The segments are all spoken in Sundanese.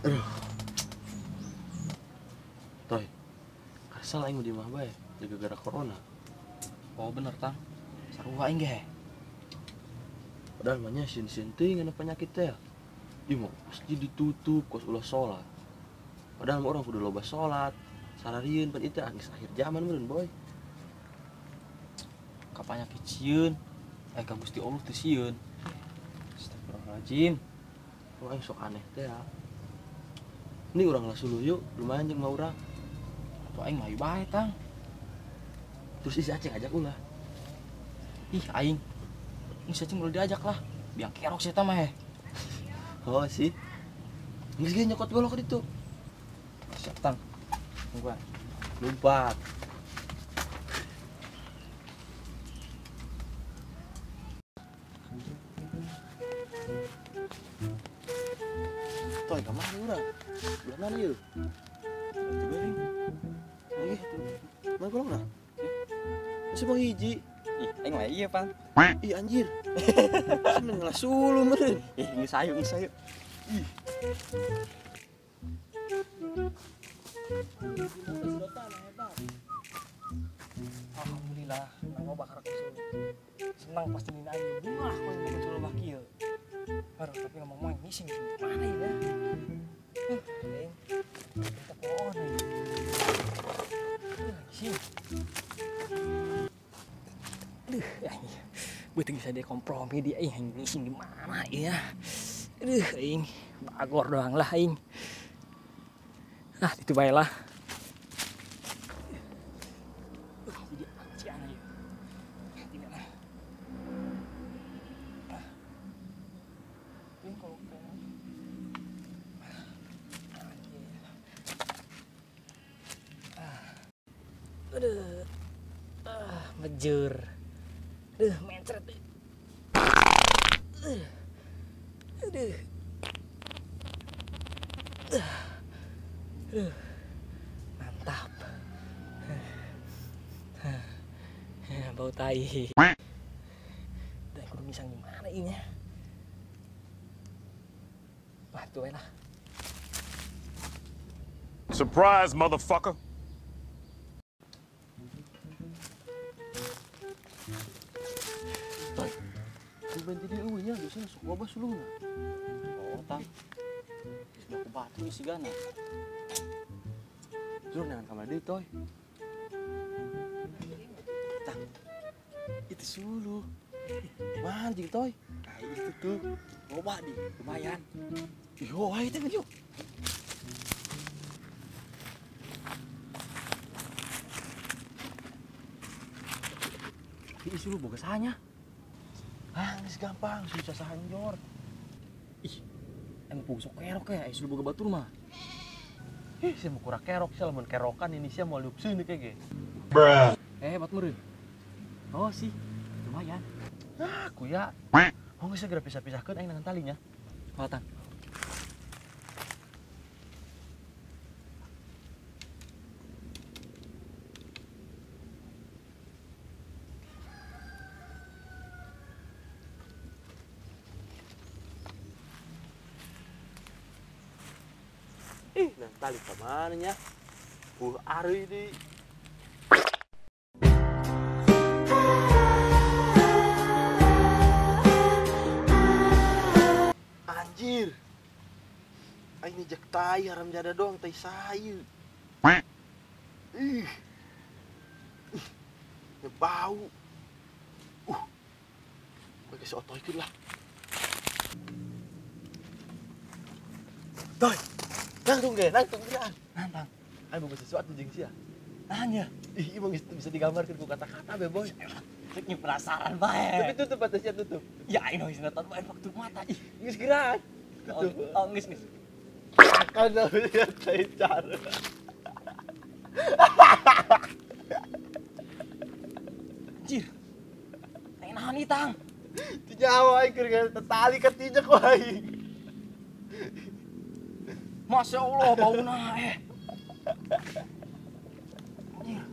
Aduh. Toy, kesel aing di imah bae gara-gara corona. Oh bener tang, sarua aing ge. Padahal mah nya sieun-sieun teuing anu penyakit teh. Ih mah masjid ditutup kos ulah salat. Padahal mah urang kudu loba salat. Sararieun pan ieu teh geus akhir zaman meureun boy. Ka panyakit sieun, ka Gusti Allah teu sieun. Astagfirullahaladzim. Oh, aing sok aneh teh ya. Ini urang lah suluh yuk, lumayan jeung mah urang. Atuh aing mah bae tang. Terus isi Aceng ajak ulah. Ih aing. Ini si Aceng ulah diajak lah. Biang kerok si eta mah heh. Oh sih. Geus ge nyokot golok ditu. Siap tang. Tungguan. Lompat. Toy, ka mana urang? Belah mana ieu? Tiba nih. Mana golongna? Masih bang hiji. Ih, aing mah ieu, Pang. Ih, anjir. Seneng lah suluh meureun. Ih, geus ayo, geus ayo. Ih. Alhamdulillah, nama bakar suluh. Senang pasti nina aing bungah kowe boga suluh bakil. Aduh, tapi ngomong-ngomong ngising mana ya? Aing kita pohon nih. Ngising. Aduh, aing. Beuteung bisa dia kompromi dia aing ngising di mana ya? Aduh, aing bagor doang lah aing. Ah, itu bae lah. Jadi ancian aja. Tidak lah. Ini kalau aduh, mejur. Aduh, mencret. Aduh. Aduh. Mantap. Bau tai. Dan kudu ngisang di mana ini? Wah, tuh lah. Surprise, motherfucker. Toy, tumben tadi eueuh nya biasana sok loba suluhna. Oh, tang. Geus ku batu isi gana. Zur neangan ka mana deui, Toy? Tang. Itu suluh. Mana jeung Toy? Nah, itu tuh. Loba di, lumayan. Ih, wae teh yuk. Ih, suluh boga sahanya. Ah, geus gampang, susah sahanjor. Ih, emang pugu sok kerok ya, suluh boga batur mah. Ih, sia mah kurang kerok, sia lamun kerokan ini sia moal diupseun deui ge. Bruh. Hebat meureun. Oh sih, lumayan. Ah, kuya. Oh, geus segera pisah-pisahkeun aing dengan talinya. Oh, tang. Ih, nah tali ke mana nya? Areuy deui. Anjir. Aing ngejek tai haram jada doang tai sayu. Ih. Ih. Bau. Pakai si otoikeun lah. Toy. Nangtung ge, nangtung geuraan. Nantang. Aing boga sesuatu jeung sia. Nahan ya? Ih, emang bisa digambarkeun ku kata-kata be, boy. Cek nyi penasaran bae. Tapi tutup batasnya tutup. Ya aing geus nonton bae waktu mata. Ih, geus geuraan. Tutup. Oh, geus geus. Akan lihat tai cara. Anjir. Aing nahan ieu tang. Ti nyawa aing keur tali katijak wae. Masya Allah, bauna eh. Anjir.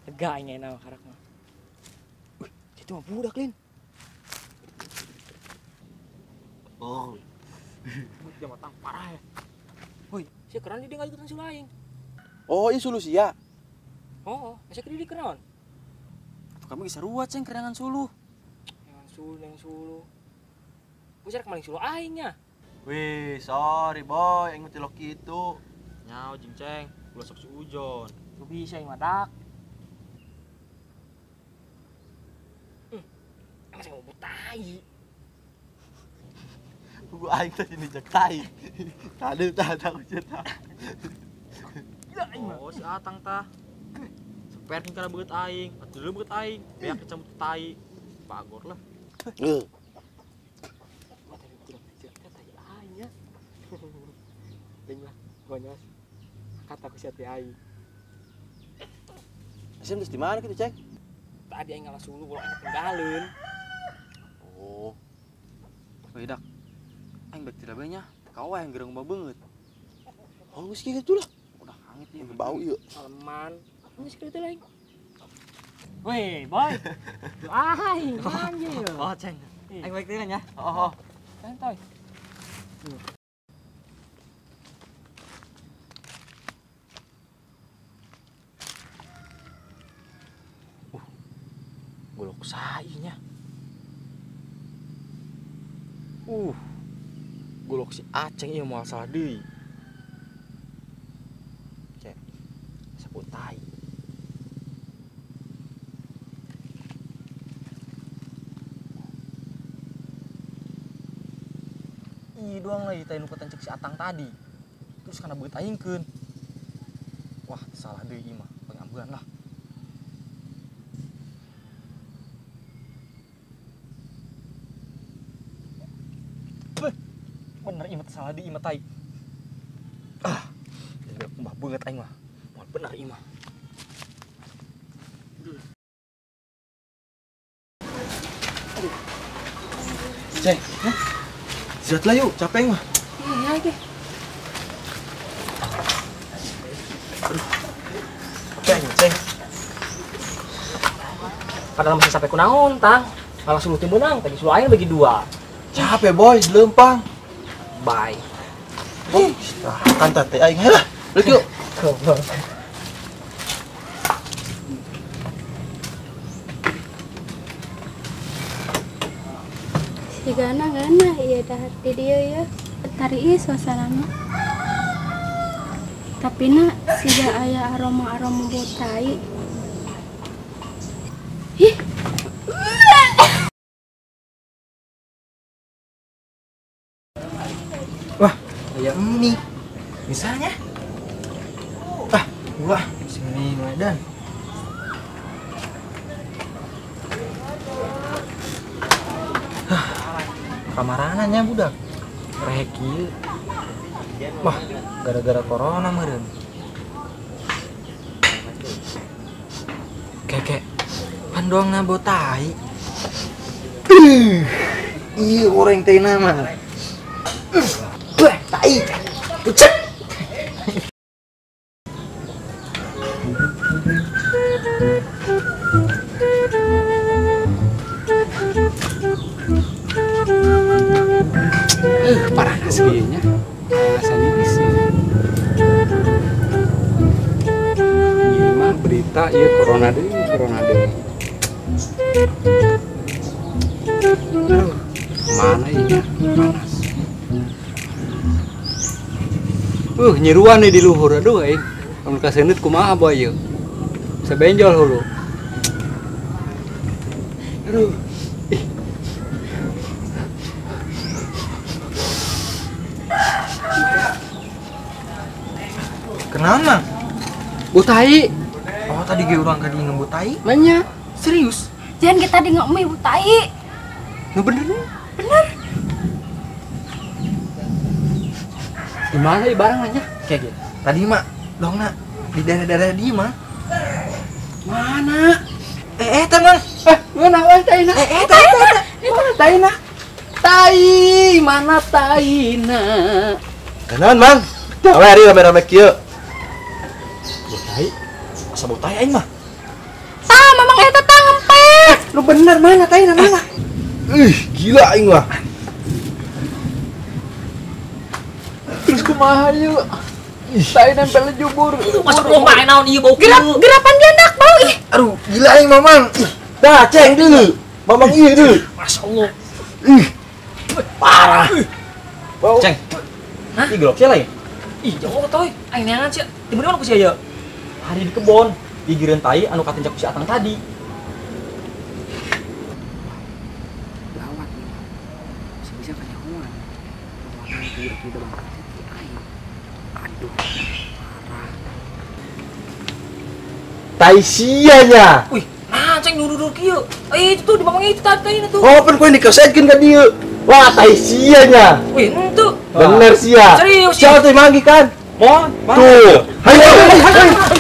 Lega aing enak karak mah. Itu mah budak, Lin. Oh. Jam matang parah ya. Woi, sia keren dia enggak ikutan sulu aing. Oh, ieu sulu sia. Oh, sia keren dia kenaon? Atuh kami geus sarua ceng kerengan sulu. Nengan sulu, nengan sulu. Bocah kemaling sulu aing nya. Wih, sorry boy, aing mah tilok kitu. Nyao jeung ceng, ulah sok suujon. Lu bisa aing mah dak. Emang saya mau tai. Gua aing tadi nijak tai. Tadi tah aku cerita. Oh, si Atang tah. Seperti kana beut aing, atuh dulu beut aing, beak kecamut tai. Bagor lah. Heuh. Ting lah, gonyos. Kata aku siati aing. Asim terus di mana gitu, Ceng? Tadi aing ngalah sulu bola aing tinggalin. Oh. Woi, dak. Aing bek tidak banyak. Kau yang gereng banget. Oh, geus kitu lah. Udah hangit nih, bau ieu. Aleman. Geus kitu lah aing. Woi, boy. Aing anjir. Oh, Ceng. Aing bek teh nya. Oh. Santai. Golok sainya. Golok si Aceng ieu moal salah deui. Cek. Sapu tai. Ih, doang lagi tai nu katancek si Atang tadi. Terus kana beut aingkeun. Wah, salah deui ieu mah, pengambulan lah. Bener ieu salah di ieu tai. Ah, jadi kumbah beungeut aing mah. Moal bener ieu mah. Ceng, istirahat lah yuk, capek aing mah. Iya ge. Aduh. Capek aing, Ceng. Padahal masih sampai kunaon tang. Malah suluh teu meunang, tadi suluh aing bagi dua. Capek boy, lempang. Bye. Oh, kan teh aing lah. Balik yuk. Si gana-gana iya dahar di dieu ya. Tari ieu suasanana. Tapi na siga aya aroma-aroma bau tai. Ih. Wah, ayam mie. Misalnya. Ah, wah, sini Medan. Hah, kamarananya budak. Reki. Wah, gara-gara corona meureun. Keke, pandoangna bau tai. Iya, goreng teh nama. Wah, tai. Pucet. Parah aslinya. Rasanya isi. Ieu mah berita ieu corona deui, corona deui. Aduh, mana ieu panas. Nyiruan nih di luhur, aduh aing. Lamun kaseundeut kumaha boy ieu? Bisa benjol hulu. Aduh. Ih. Kenapa, Mang? Butai. Oh, tadi ge urang ka dieu ngebutai. Manya. Serius? Jangan kita di ngemi butai. Nu bener nih? Bener. Di mana barang nanya? Kayak gitu. Tadi mak, dong nak di daerah-daerah di mah. Mana? Teman. Mana weh taina? Tai. Mana taina? Tai, mana taina? Kenaon, Mang? Awe hari rame-rame kieu. Botai. Asa botai aing mah. Tah, mamang eta tah ngempet. Lu bener mana tai mana? Ih, gila aing mah. Terus kumaha ieu? Tai nempel jubur. Masuk rumah naon ieu bau kieu. Gerapan diandak bau ih. Aduh, gila aing mamang. Ih, dah ceng deui. Mamang ieu deui. Masyaallah. Ih. Parah. Bau. Ceng. Hah? Ih, gelok sia lain. Ih, jauh toy. Aing neangan sia. Di mana ku sia ieu? Hari di kebon, gigireun tai anu katencak ku si Atang tadi. Gawat nih. Bisa-bisa kanyahoan. Mamang tiba-tiba bangkat ti aing. Aduh, parah. Tai sia nya. Wih, nah ceng nudur-nudur kieu. Eh, itu tuh di mamang itu tadi tai tuh. Oh, pan kowe dikesetkeun ka dieu. Wah, tai sia nya. Wih, henteu. Bener sia. Serius. Siapa tuh manggih kan? Moal, Tuh. Hayo, hayo, hayo.